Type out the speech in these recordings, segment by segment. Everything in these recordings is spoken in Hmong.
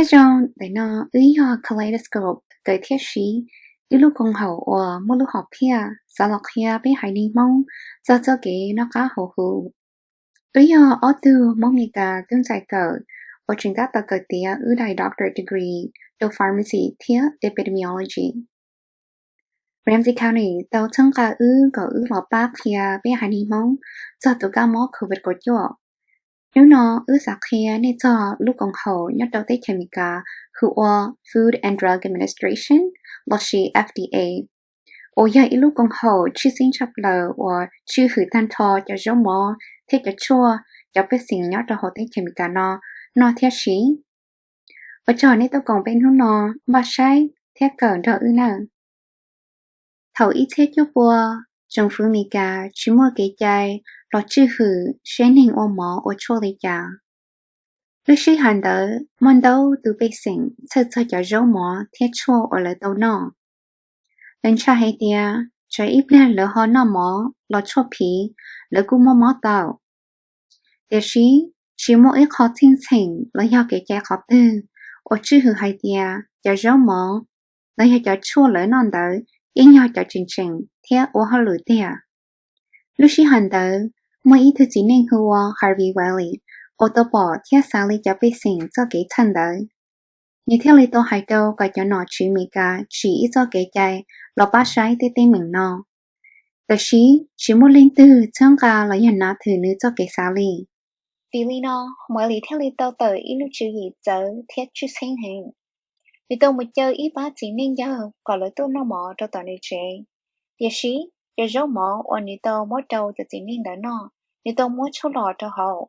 Nyob zoo, ntawm no wb yog Kaleidoscope kawm thiab siv ib lub koom haum uas muaj lub hom phiaj xav los qhia peb haiv neeg Hmoob txog txoj kev noj qab haus huv. Wb yog ob tug Hmoob Mes Kas tub ntxhais kawm uas tseem tab tom kawm tiav wb daim doctorate degree rau pharmacy thiab epidemiology. Ramsey County tau txhawb nqa wb kom wb los pab qhia peb haiv neeg Hmoob txog tus kab mob covid kaum cuaj. Hnub no wb xav qhia nej txog lub koom haum nyob rau teb chaws Amelikas hu ua Food and Drug Administration lossis F D A, uas yog ib lub koom haum tshwj xeeb tshaj plaws uas tswj hwm tag nrho cov zaub mov thiab cov tshuaj cov pej xeem nyob rau hauv teb chaws Amelikas no noj thiab siv. Ua tsaug nej tuaj koom peb hnub no npaj saib thiab kawm nrog wb nawb. Thaum ib txhiab cuaj pua, tsoom fwv Amelikas tsis muaj kev cai los tswj hwm seb neeg ua mov ua tshuaj li cas. Lub sij hawm ntawd muaj ntau tus pej xeem txhawj txog cov zaub mov thiab tshuaj uas lawv tau noj. Lawv ntshai hais tias tsam ib pliag lawv ho noj mov los tshuaj phiv, lawv kuj muaj mob tau. Tiam sis tsis muaj ib qho txheej txheem los yog kev cai qhov twg uas tswj hwm hais tias cov zaub mov los yog cov tshuaj lawv noj ntawd yeej yog cov tseem tseem thiab ua hauj lwm tiag. Lub sij hawm ntawd, muaj ib tug txiv neej hu ua Harvey Wiley uas tau pom thiab xav li cov pej xeem txoj kev txhawj ntawd. Nws thiaj li tau hais rau kom cov nom tswv Amelikas tsim ib txoj kev cai los pab saib tej teeb meem no. Tiam sis tsis muaj leej twg txhawb nqa los yog nav thwm nws txoj kev xav li. Vim li no, Wiley thiaj li tau tawm ib lub tswv yim txawv thiab tshwj xeeb heev. Nws tau mus caw ib pab txiv neej yawg kom lawv tuaj noj mov rau tom nws tsev. Tiam sis cov zaub mov uas nws tau muab rau cov txiv neej ntawd noj, nws tau muab tshuaj los rau hauv.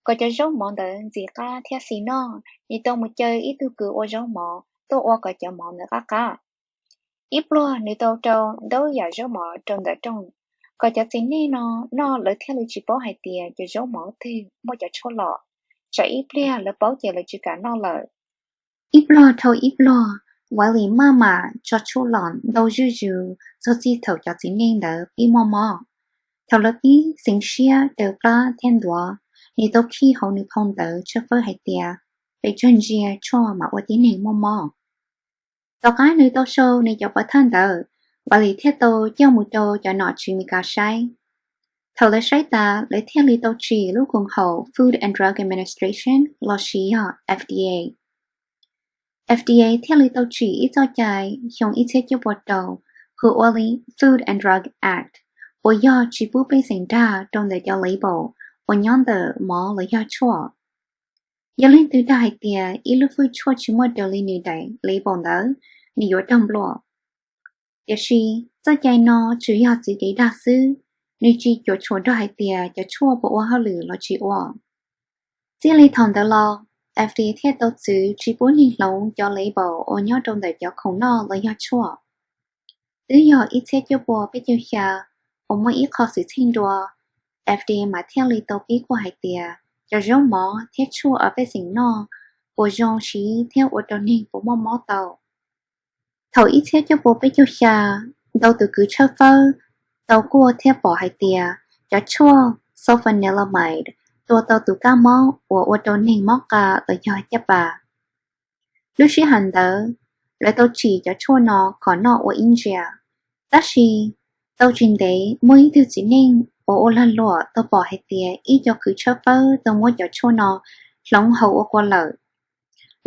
Kom cov zaub mov ntawd ntxim qab thiab xis noj, nws tau mus caw ib tug kws ua zaub mov tuaj ua kom cov mov ntawd qab qab. Ib pluag nws tau rau ntau yam zaub mov rau ntawm rooj, kom cov txiv neej no noj lawv thiaj li tsis paub hais tias cov zaub mov twg muaj cov tshuaj los. Tsam ib pliag lawv paub ces lawv tsis kam noj lawm. Ib pluag dhau ib pluag, Wiley maj mam tso tshuaj los ntau zuj zus txog txij thaum cov txiv neej ntawd pib muaj mob. Thaum lawv pib xeev siab daws plab thiab ntuav, nws tau khij hauv nws phau ntawv tshawb fawb hais tias pes tsawg ntsia tshuaj mam ua tib neeg muaj mob. Tom qab nws tau sau nws cov pov thawj ntawd, Wiley thiaj tau coj mus rau cov nom tswv Amelikas saib. Thaum lawv saib tas, lawv thiaj li tau tsim lub koom haum Food and Drug Administration lossis yog F D A. F D A thiaj li tau tsim ib txoj cai xyoo ib txhiab cuaj pua rau, hu ua li Food and Drug Act, uas yog tsis pub pej xeem dag rau ntawm cov label uas nyob ntawm mov los yog tshuaj. Yog leej twg dag hais tias ib lub fwj tshuaj tsis muaj raws li nws daim label ntawd, nws yuav raug nplua. Tiam sis txoj cai no tsuas yog txwv kev dag xwb, nws tsis cuam tshuam rau hais tias cov tshuaj puas ua hauj lwm los tsis ua. Txij li thaum ntawd los, F D A thiaj tau txwv tsis pub neeg hloov cov label uas nyob rau ntawm cov khoom noj los yog tshuaj. Twb yog ib txhiab cuaj pua peb caug xya uas muaj ib qho xwm txheej dua, F D A mas thiaj li tau pib kuaj hais tias cov zaub mov thiab tshuaj uas pej xeem noj puas zoo siv thiab ua rau neeg puas muaj mob tau. Thaum ib txhiab cuaj pua peb caug xya, ntau tus kws tshawb fawb tau kuaj thiab pom hais tias cov tshuaj sulfanilamide tua tau tus kab mob uas ua rau neeg mob qa los yog caj pas. Lub sij hawm ntawd, lawv tau tsim cov tshuaj no kom noj ua ib ntsia. Tab sis, tau tsis ntev muaj ib tug txiv neej uas ua lag luam tau pom hais tias ib co kws tshawb fawb tau muab cov tshuaj no hloov haus ua kua lawm.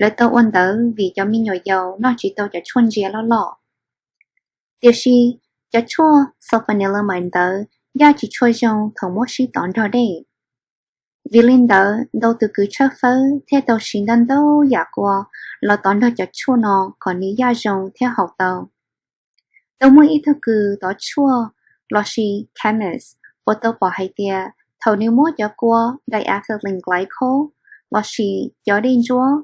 Lawv tau ua ntawd vim cov me nyuam yaus noj tsis tau cov tshuaj ntsia loj loj. Tiam sis, cov tshuaj sulfanilamide ntawd ncaj tsis tshua zoo thaum muab sib tov nrog dej. Vim li ntawd, ntau tus kws tshawb fawb thiaj tau siv ntau ntau yam kua los tov nrog cov tshuaj no kom nws yaj zoo thiab haus tau. Tau muaj ib tug kws tov tshuaj lossis chemist uas tau pom hais tias thaum nws muab cov kua diethylene glycol lossis cov dej ntsuab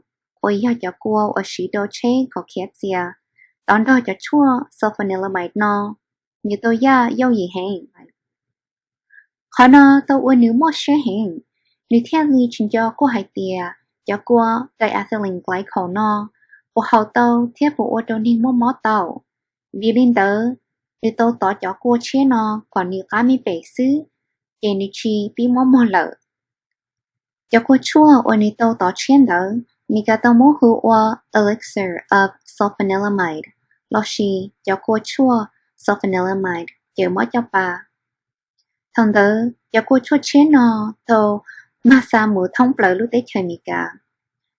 uas yog cov kua uas siv rau tsheb kom khiav txias tov nrog cov tshuaj sulfanilamide no, nws tau yaj yooj yim heev. Qhov no tau ua nws mob siab heev, nws thiaj li tsis nco kuaj hais tias cov kua diethylene glycol no puas haus tau thiab puas ua rau neeg muaj mob tau. Vim li ntawd, nws tau tov cov kua tshiab no kom nws qab me pem xwb, ces nws tsis pib mob muag lawm. Cov kua tshuaj uas nws tau tov tshiab ntawd Meskas tau muab hu ua elixir of sulfanilamide lossis cov kua tshuaj sulfanilamide cawm mob coj pa. Thaum ntawd cov kua tshuaj tshiab no tau mag xa mus thoob plaws lub teb chaws Amelikas.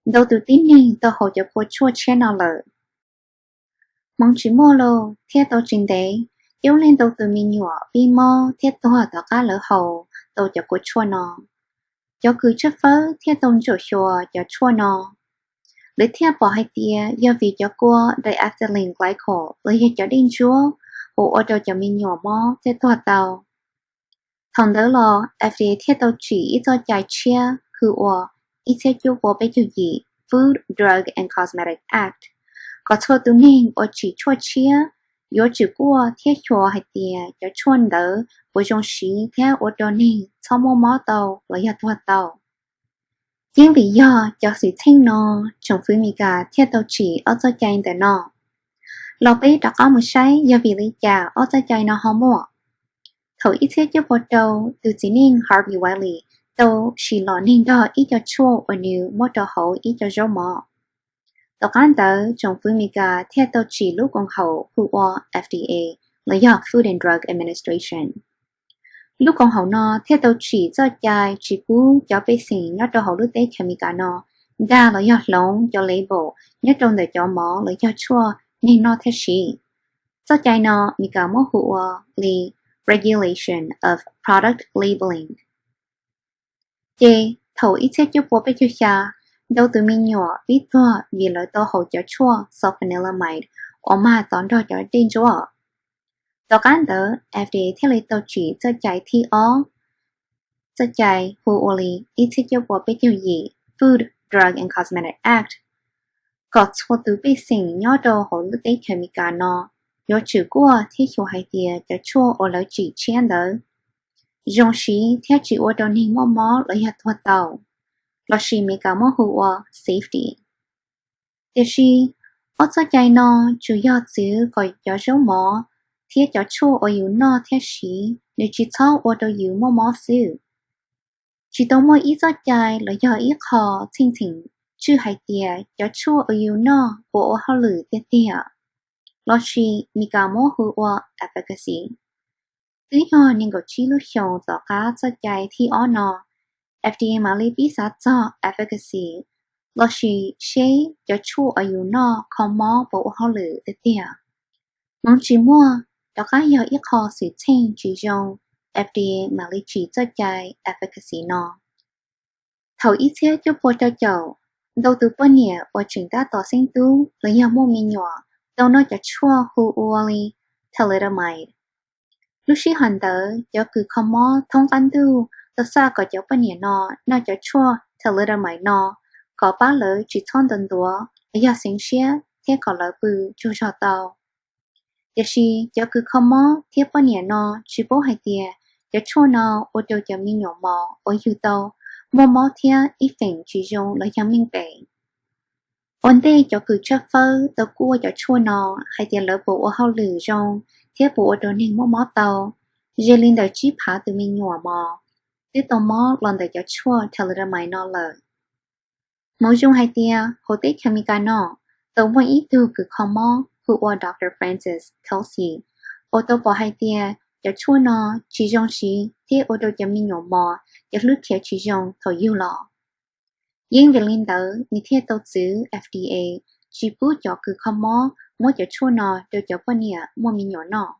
Ntau tus tib neeg tau haus cov kua tshuaj tshiab no lawm. Hmoov tsis muaj lawm thiab tau tsis ntev, coob leej ntau tus me nyuam pib mob thiab tuag tom qab lawv haus tau cov kua tshuaj no. Cov kws tshawb fawb thiaj tau ntsuam xyuas cov tshuaj no. Lawv thiaj pom hais tias yog vim cov kua diethylene glycol los yog cov dej ntsuab uas ua rau cov me nyuam mob thiab tuag tau. Thaum ntawd los F D A thiaj tau tsim ib txoj cai tshiab hu ua ib txhiab cuaj pua peb caug yim Food, Drug and Cosmetic Act, kom txhua tus neeg uas tsim tshuaj tshiab yuav tsum kuaj thiab xyuas hais tias cov tshuaj ntawd puas zoo siv thiab ua rau neeg txhob muaj mob tau los yog tuag tau. Yeeb vim yog cov xwm txheej no, tsoom fwv Meskas thiaj tau tsim ob txoj cai ntawm no. Los peb rov qab mus saib yog vim li cas ob txoj cai no ho muaj. Thaum ib txhiab cuaj pua rau, tus txiv neej Harvey Wiley tau sim los neg nrog ib co tshuaj uas nws muab rau hauv ib co zaub mov. Tom qab ntawd tsoom fwv Meskas thiaj tau tsim lub koom haum hu ua F D A los yog Food and Drug Administration. Lub koom haum no thiaj tau tsim txoj cai tsis pub cov pej xeem nyob rau hauv lub teb chaws Amelikas no dag los yog hloov cov label nyob rau ntawm cov mov los yog tshuaj neeg noj thiab siv. Txoj cai no Meskas muab hu ua li Regulation of Product Labeling. Ces thaum ib txhiab cuaj pua peb caug xya, ntau tus me nyuam pib tuag vim lawv tau haus cov tshuaj sulfanilamide uas mag tov nrog cov dej ntsuab. Tom qab ntawd F D A thiaj li tau tsim txoj cai thib ob, txoj cai hu ua li ib txhiab cuaj pua peb caug yim Food, Drug and Cosmetic Act, kom txhua tus pej xeem nyob rau hauv lub teb chaws Amelikas no yuav tsum kuaj thiab xyuas hais tias cov tshuaj uas lawv tsim tshiab ntawd zoo siv thiab tsis ua rau neeg muaj mob los yog tuag tau, los sis Meskas muab hu ua safety. Tiam sis, ob txoj cai no tsuas yog txwv kom cov zaub mov thiab cov tshuaj uas yus noj thiab siv nws tsis txhob ua rau yus muaj mob xwb. Tsis tau muaj ib txoj cai los yog ib qho txheej txheem tswj hais tias cov tshuaj uas yus noj puas ua hauj lwm tiag tiag, los sis Meskas muab hu ua efficacy. Twb yog nees nkaum tsib lub xyoos tom qab txoj cai thib ob no, F D A mam li pib xav txog efficacy, los sis seb cov tshuaj uas yus noj kho mob puas ua hauj lwm tiag tiag. Hmoov tsis muaj, rov qab yog ib qho xwm txheej tsis zoo, F D A mam li tsim txoj cai efficacy no. Thaum ib txhiab cuaj pua rau caum, ntau tus poj niam uas tseem tab tom xeeb tub los yog muaj me nyuam tau noj cov tshuaj hu ua li thalidomide. Lub sij hawm ntawd cov kws kho mob thoob qab ntuj tau xav kom cov poj niam no noj cov tshuaj thalidomide no kom pab lawv tsis txhob ntuav ntuav los yog xeev siab thiab kom lawv pw tsaug zog tau. Tiam sis cov kws kho mob thiab poj niam no tsis paub hais tias cov tshuaj no ua rau cov me nyuam mos uas yug tau muaj mob thiab ib feem tsis zoo los yog meej pem. Ua ntej cov kws tshawb fawb tau kuaj cov tshuaj no hais tias lawv puas ua hauj lwm zoo thiab puas ua rau neeg muaj mob tau, ze li ntawm tsib phav tus me nyuam mos twb tau mob los ntawm cov tshuaj thalidomide no lawm. Hmoov zoo hais tias hauv teb chaws Amelikas no tau muaj ib tug kws kho mob hu ua Doctor Francis Kelsey uas tau pom hais tias cov tshuaj no tsis zoo siv thiab ua rau cov me nyuam mos cov hlwb khiav tsis zoo thaum yug los. Yeeb vim li ntawd nws thiaj tau txwv F D A tsis pub cov kws kho mob muab cov tshuaj no rau cov poj niam muaj me nyuam noj.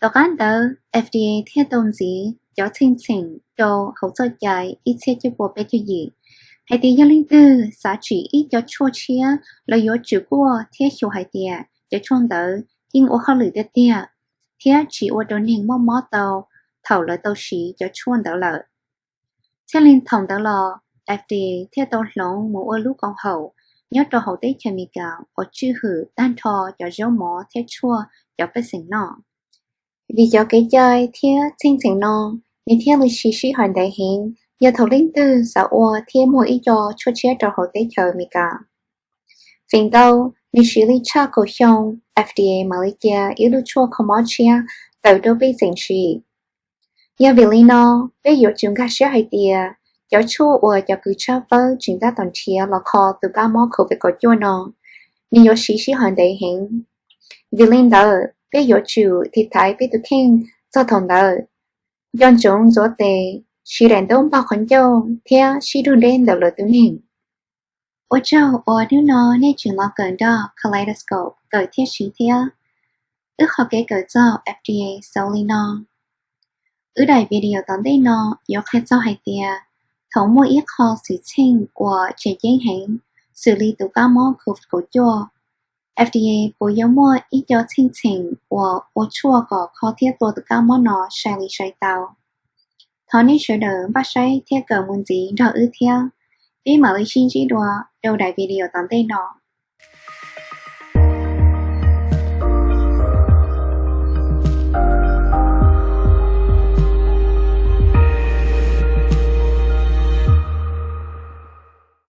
Tom qab ntawd F D A thiaj tau ntxiv cov txheej txheem rau hauv txoj cai ib txhiab cuaj pua peb caug yim hais tias yog leej twg xav tsim ib co tshuaj tshiab, lawv yuav tsum kuaj thiab xyuas hais tias cov tshuaj ntawd yeej ua hauj lwm tiag tiag thiab tsis ua rau neeg muaj mob tau thaum lawv tau siv cov tshuaj ntawd lawm. Txij li thaum ntawd los, F D A thiaj tau hloov mus ua lub koom haum nyob rau hauv teb chaws Amelikas uas tswj hwm tag nrho cov zaub mov thiab tshuaj cov pej xeem noj. Vim cov kev cai thiab txheej txheem no, nws thiaj li siv sij hawm ntev heev yog thaum leej twg xav ua thiab muag ib co tshuaj tshiab rau hauv teb chaws Amelikas. Feem ntau, nws siv li tshaj kaum xyoo, F D A mam li cia ib lub tshuaj kho mob tshiab tawm rau pej xeem siv. Yog vim li no, peb yuav tsum nkag siab hais tias Cov tshuaj uas cov kws tshaj fawb tseem tab tom nrhiav los kho tus kab mob COVID kaum cuaj no, nws yuav siv sij hawm ntev heev. Vim li ntawd, peb yuav tsum tiv thaiv peb tus kheej txog thaum ntawd. Nco ntsoov ntxuav tes, siv daim ntaub npog qhov ncauj, thiab sib dug deb ntawm lwm tus neeg. Ua tsaug uas hnub no nej tseem los kawm nrog Kaleidoscope kawm thiab siv thiab. Wb qhov kev kawm txog F D A xaus li no. Wb daim video tom ntej no yuav qhia txog hais tias thaum muaj ib qho xwm txheej uas tseem ceeb heev, xws li tus kab mob COVID kaum cuaj, F D A puas yuav muaj ib co txheej txheem uas ua tshuaj kom kho thiab tua tus kab mob no sai li sai tau? Thov nej sawv daws npaj saib thiab kawm mus ntxiv nrog wb thiab. Peb mam li sib ntsib dua rau daim video tom ntej no.